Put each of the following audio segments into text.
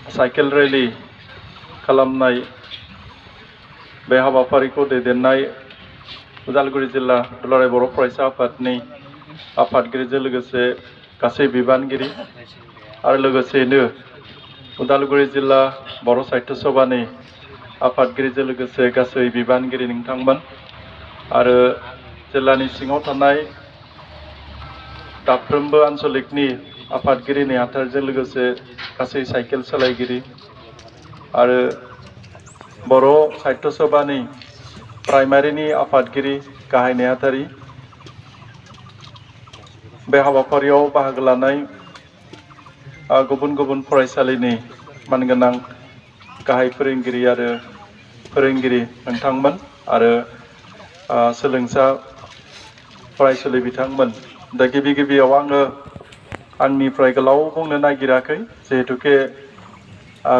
Cycle rally खालामनाय बे हाबाफारिखौ दैदेननाय उदालगुरि जिल्ला दुलाराय बर' फरायसा आफादनि आफादगिरिजों लोगोसे गासै बिबानगिरि आरो लोगोसेनो उदालगुरि जिल्ला बर' साहित्य सभानि आफादगिरिजों लोगोसे गासै बिबानगिरि नोंथांमोन आरो जिल्लानि सिङाव थानाय दाफ्रोमबो आन्चलिकनि आफादगिरि नेहाथारजों लोगोसे गासै साइकेल सालायगिरि आरो बर' साहित्य सभानि प्राइमारिनि आफादगिरि गाहाय नेहाथारि बे हाबाफारियाव बाहागो लानाय गुबुन गुबुन फरायसालिनि मानगोनां गाहाय फोरोंगिरि आरो फोरोंगिरि नोंथांमोन आरो सोलोंसा फरायसुलि बिथांमोन दा गिबियाव आङो आंनिफ्राय गोलाव बुंनो नागिराखै जिहेतुके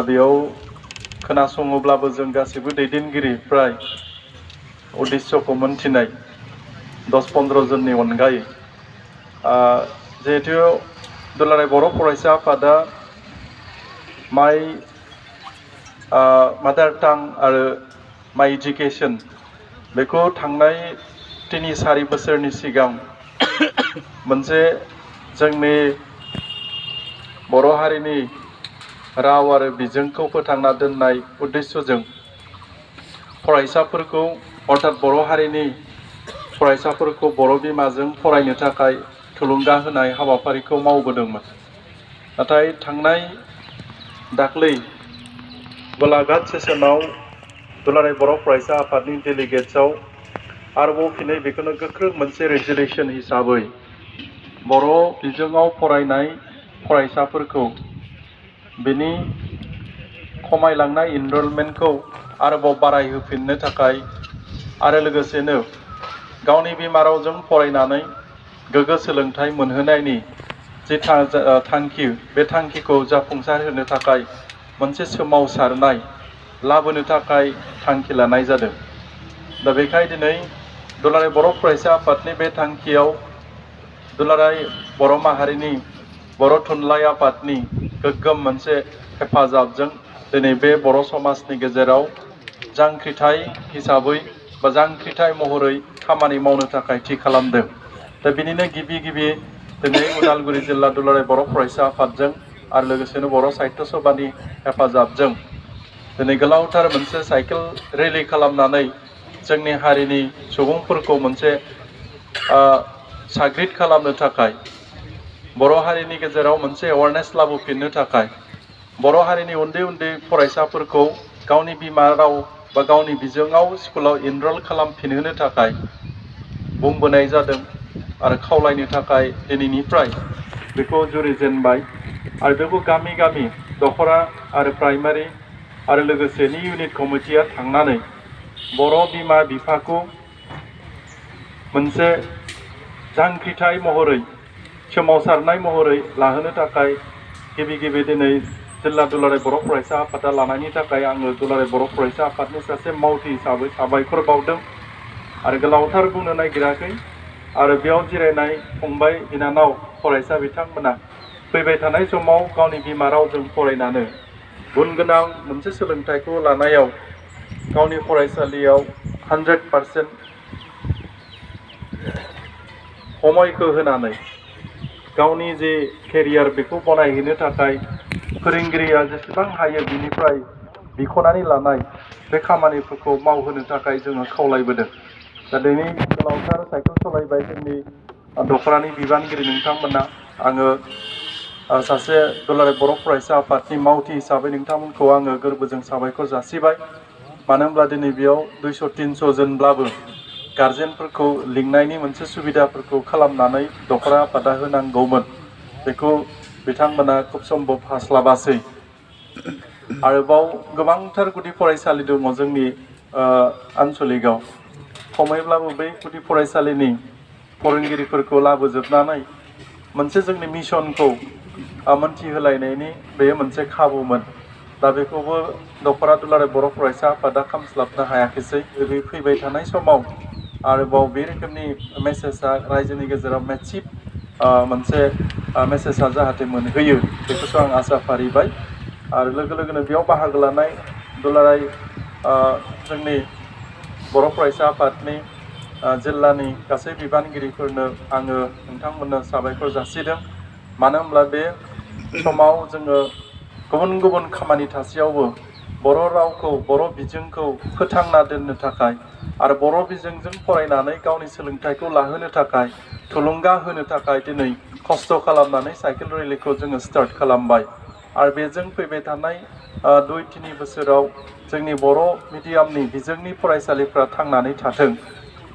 बेयाव खोनासङोब्लाबो जों गासैबो दैदेनगिरि प्राय उद्देश्यखौ मोनथिनाय 10-15 जननि अनगायै जिहेतु दुलाराय बर' फरायसा आफादा माइ मादार टां आरो माइ एजुकेशन बेखौ थांनाय 3-4 बोसोरनि सिगां मोनसे जोंनि बर' हारिनि राव आरो बिजोंखौ फोथांना दोननाय उद्देश्यजों फरायसाफोरखौ अर्थात बर' हारिनि फरायसाफोरखौ बर' बिमाजों फरायनो थाखाय थुलुंगा होनाय हाबाफारिखौ मावबोदोंमोन। नाथाय थांनाय दाख्लै गलाघाट सेसनाव दुलाराय बर' फरायसा आफादनि डेलिगेट्सआव आरोबाव फिनै बेखौनो गोख्रों मोनसे रेजुलेसन हिसाबै बर' बिजोङाव फरायनाय फरायसाफोरखौ बेनि खमायलांनाय इनरलमेन्टखौ आरोबाव बारायहोफिननो थाखाय आरो लोगोसेनो गावनि बिमा रावजों फरायनानै गोग्गो सोलोंथाइ मोनहोनायनि जे थांखि बे थांखिखौ जाफुंसार होनो थाखाय मोनसे सोमावसारनाय लाबोनो थाखाय थांखि लानाय जादों। दा बेखायनो दिनै दुलाराय बर' फरायसा आफादनि बे थांखियाव दुलाराय बर' माहारिनि बर' थुनलाइ आफादनि गोग्गोम मोनसे हेफाजाबजों दिनै बे बर' समाजनि गेजेराव जांख्रिथाय हिसाबै बा जांख्रिथाय महरै खामानि मावनो थाखाय थि खालामदों। दा बिनिनो गिबि दिनै उदालगुरि जिल्ला दुलाराय बर' फरायसा आफादजों आरो लोगोसेनो बर' साहित्य सभानि हेफाजाबजों दिनै गोलावथार मोनसे साइकेल रेलि खालामनानै जोंनि हारिनि सुबुंफोरखौ मोनसे साग्रिद खालामनो थाखाय बर' हारिनि गेजेराव मोनसे एवारनेस लाबोफिननो थाखाय बर' हारिनि उन्दै फरायसाफोरखौ गावनि बिमा राव बा गावनि बिजोङाव स्कुलाव इनरल खालामफिनहोनो थाखाय बुंबोनाय जादों आरो खावलायनो थाखाय दिनैनिफ्राय बेखौ जुरिजेनबाय आरो बेखौ गामि गामि दखरा आरो प्राइमारि आरो लोगोसेनि इउनिट कमिटिया थांनानै बर' बिमा बिफाखौ मोनसे जांख्रिथाय महरै सोमावसारनाय महरै लाहोनो थाखाय गिबि दिनै जिल्ला दुलाराय बर' फरायसा आफादा लानायनि थाखाय आङो दुलाराय बर' फरायसा आफादनि सासे मावथि हिसाबै साबायखर बावदों आरो गोलावथार बुंनो नागिराखै आरो बेयाव जिरायनाय फंबाय बिनानाव फरायसा बिथांमोना फैबाय थानाय समाव गावनि बिमा रावजों फरायनानै गुन गोनां मोनसे सोलोंथाइखौ लानायाव गावनि फरायसालियाव 100% समायखौ होनानै गावनि जे केरियार बेखौ बनायहैनो थाखाय फोरोंगिरिया जेसेबां हायो बिनिफ्राय बिख'नानै लानाय बे खामानिफोरखौ मावहोनो थाखाय जोङो खावलायबोदों। दा दिनै गोलावथार साइकेल सालायबाय जोंनि दखरानि बिबानगिरि नोंथांमोना आङो सासे दुलाराय बर' फरायसा आफादनि मावथि हिसाबै नोंथांमोनखौ आङो गोरबोजों साबायखर जासिबाय। मानो होनब्ला दिनै बेयाव 200-300 जनब्लाबो गार्जेनफोरखौ लिंनायनि मोनसे सुबिदाफोरखौ खालामनानै दखरा आफादा होनांगौमोन बेखौ बिथांमोना खुब सम्भब हास्लाबासै। आरोबाव गोबांथार गुदि फरायसालि दङ जोंनि आन्चलिकआव खमैब्लाबो बै गुदि फरायसालिनि फोरोंगिरिफोरखौ लाबोजोबनानै मोनसे जोंनि मिशनखौ मोनथिहोलायनायनि बेयो मोनसे खाबुमोन। दा बेखौबो दखरा दुलाराय बर' फरायसा आफादा खामस्लाबनो हायाखिसै। बे फैबाय थानाय समाव आरोबाव बे रोखोमनि मेसेजआ रायजोनि गेजेराव मेसिभ मोनसे मेसेजआ जाहाथे मोनहैयो बेखौसो आं आसा फारिबाय। आरो लोगो लोगोनो बेयाव बाहागो लानाय दुलाराय जोंनि बर' फरायसा आफादनि जिल्लानि गासै बिबानगिरिफोरनो आङो नोंथांमोननो साबायखर जासिदों। मानो होनब्ला बे समाव जोङो गुबुन गुबुन खामानि थासेयावबो बर' रावखौ बर' बिजोंखौ फोथांना दोननो थाखाय आरो बर' बिजोंजों फरायनानै गावनि सोलोंथाइखौ लाहोनो थाखाय थुलुंगा होनो थाखाय दिनै खस्थ' खालामनानै साइकेल रेलिखौ जोङो स्टार्ट खालामबाय। आरो बेजों फैबाय थानाय 2-3 बोसोराव जोंनि बर' मिडियामनि बिजोंनि फरायसालिफ्रा थांनानै थाथों।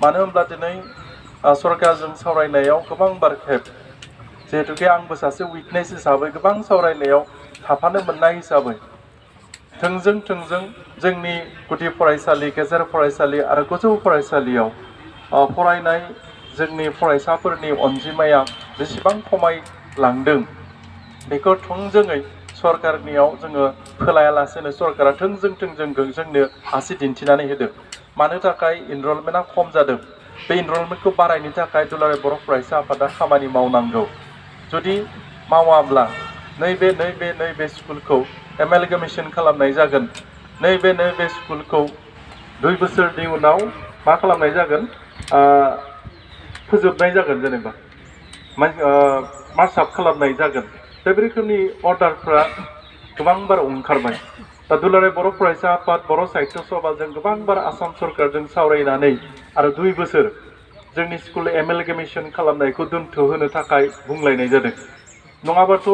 मानो होनब्ला दिनै सरकारजों सावरायनायाव गोबांबार खेब जिहेतुके आंबो सासे उइटनेस हिसाबै गोबां सावरायनायाव थाफानो मोननाय हिसाबै थोंजों जोंनि गुदि फरायसालि, गेजेर फरायसालि आरो गोजौ फरायसालियाव फरायनाय जोंनि फरायसाफोरनि अनजिमाया बेसेबां खमायलांदों बेखौ थोंजोङै सरकारनियाव जोङो फोलायालासेनो सरकारा थोंजों जोंनो आसि दिन्थिनानै होदों। मानो थाखाय इनरलमेन्टआ खम जादों। बे इनरलमेन्टखौ बारायनो थाखाय दुलाराय बर' फरायसा आफादा खामानि मावनांगौ। जुदि मावाब्ला नैबे स्कुलखौ एमालगामेसन खालामनाय जागोन। नैबे स्कुलखौ 2 बोसोरनि उनाव मा खालामनाय जागोन, फोजोबनाय जागोन, जेनेबा मार्च आप खालामनाय जागोन। बे रोखोमनि अर्डारफ्रा गोबांबार ओंखारबाय। दा दुलाराय बर' फरायसा आफाद, बर' साहित्य सभाजों गोबांबार आसाम सरकारजों सावरायनानै आरो 2 बोसोर जोंनि स्कुल एमालगामेसन खालामनायखौ दोनथ'होनो थाखाय बुंलायनाय जादों। नङाबाथ'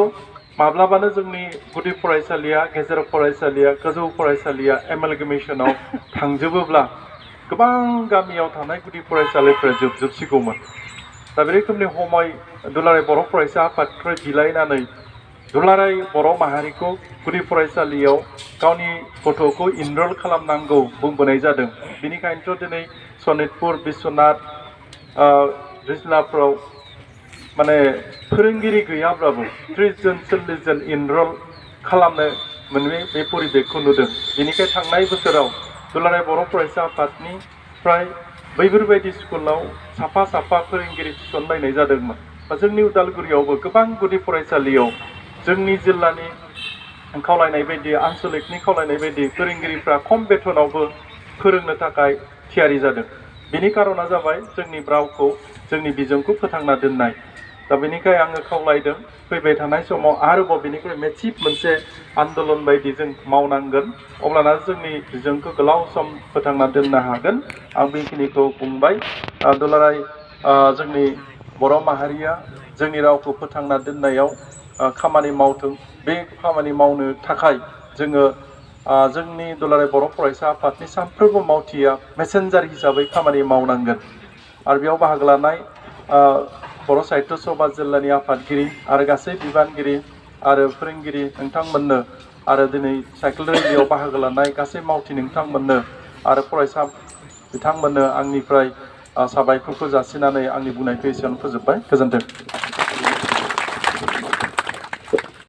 माब्लाबानो जोंनि गुदि फरायसालिया, गेजेर फरायसालिया, गोजौ फरायसालिया एमालगामेसनाव थांजोबोब्ला गोबां गामियाव थानाय गुदि फरायसालिफोरा जोबसिगौमोन। दा बे रोखोमनि हमय दुलाराय बर' फरायसा आफादनिफ्राय बिलायनानै दुलाराय बर' माहारिखौ गुदि फरायसालियाव गावनि गथ'खौ इनरल खालामनांगौ बुंबोनाय जादों। बेनिखायनोथ' दिनै सनितपुर, बिश्वनाथ जिल्लाफ्राव माने फोरोंगिरि गैयाब्लाबो 30 जन 40 जन इनरल खालामनो मोननाय बे परिबेखखौ नुदों। बेनिखायनो थांनाय बोसोराव दुलाराय बर' फरायसा आफादनिफ्राय बैफोरबायदि स्कुलाव साफा फोरोंगिरि थिसनलायनाय जादोंमोन। जोंनि उदालगुरियावबो गोबां गुदि फरायसालियाव जोंनि जिल्लानि खावलायनाय बायदि, आन्सलिकनि खावलायनाय बायदि फोरोंगिरिफ्रा खम बेथनावबो फोरोंनो थाखाय थियारि जादों। बेनि कारना जाबाय जोंनि रावखौ, जोंनि बिजोंखौ फोथांना दोननाय। दा बेनिखाय आङो खावलायदों फैबाय थानाय समाव आरोबाव बेनिख्रुइ मेचिप मोनसे आन्दलन बायदि जों मावनांगोन। अब्लाना जोंनि बिजोंखौ गोलाव सम फोथांना दोननो हागोन। आं बेखिनिखौ बुंबाय। दुलाराय जोंनि बर' माहारिया जोंनि रावखौ फोथांना दोननायाव खामानि मावथों। बे खामानि मावनो थाखाय जोङो जोंनि दुलाराय बर' फरायसा आफादनि साफ्रोमबो मावथिया मेसेन्जार हिसाबै खामानि मावनांगोन। आरो बेयाव बाहागो लानाय बर' साहित्य सभा जिल्लानि आफादगिरि आरो गासै बिबानगिरि आरो फोरोंगिरि नोंथांमोननो आरो दिनै साइकेल रेलियाव बाहागो लानाय गासै मावथि नोंथांमोननो आरो फरायसा बिथांमोननो आंनिफ्राय साबायखरखौ जासिनानै आंनि बुंनायखौ एसेयावनो फोजोबबाय। गोजोन्थों।